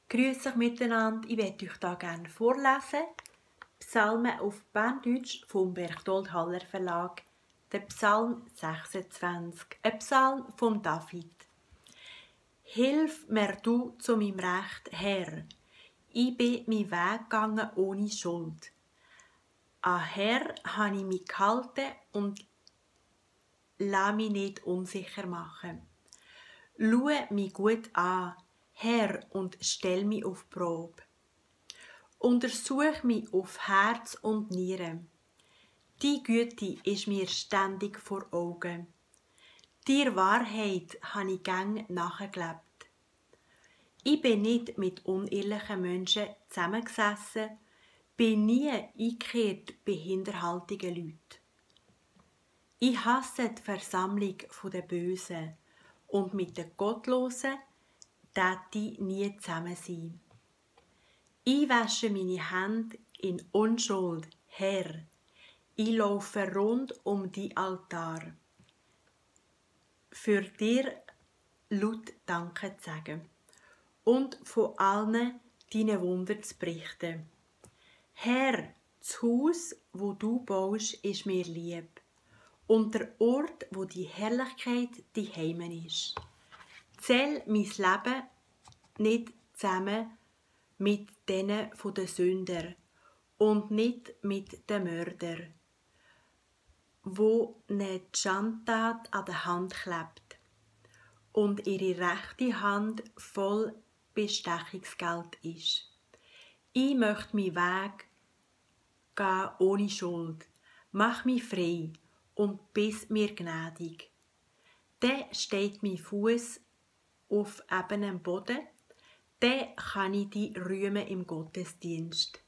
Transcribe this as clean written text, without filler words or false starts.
Grüß euch miteinander, ich werde euch hier gerne vorlesen. Psalmen auf Berndeutsch vom Berchtold Haller Verlag, der Psalm 26, ein Psalm von David. Hilf mir du zu meinem Recht, Herr. Ich bin meinen Weg gegangen ohne Schuld. An Herr habe ich mich gehalten und lass mich nicht unsicher machen. Schau mich gut an, Herr, und stell mich auf die Probe. Untersuch mich auf Herz und Nieren. Die Güte ist mir ständig vor Augen. Die Wahrheit habe ich gäng nachgelebt. Ich bin nicht mit unehrlichen Menschen zusammengesessen, bin nie eingekehrt bei hinterhaltigen Leuten. Ich hasse die Versammlung der Bösen und mit den Gottlosen täte ich nie zusammen sein. Ich wasche meine Hände in Unschuld, Herr. Ich laufe rund um die Altar. Für dir laut Danke zu sagen und von allen deinen Wunder zu berichten. Herr, das Haus, wo du baust, ist mir lieb. Und der Ort, wo die Herrlichkeit die Heimen ist. Zähl mein Leben nicht zusammen mit denen der Sünder und nicht mit den Mördern, wo eine Schandtat an der Hand klebt und ihre rechte Hand voll Bestechungsgeld ist. Ich möchte meinen Weg gehen ohne Schuld. Mach mich frei und bist mir gnädig. Dann steht mein Fuß auf ebenem Boden, dann kann ich dich rühmen im Gottesdienst.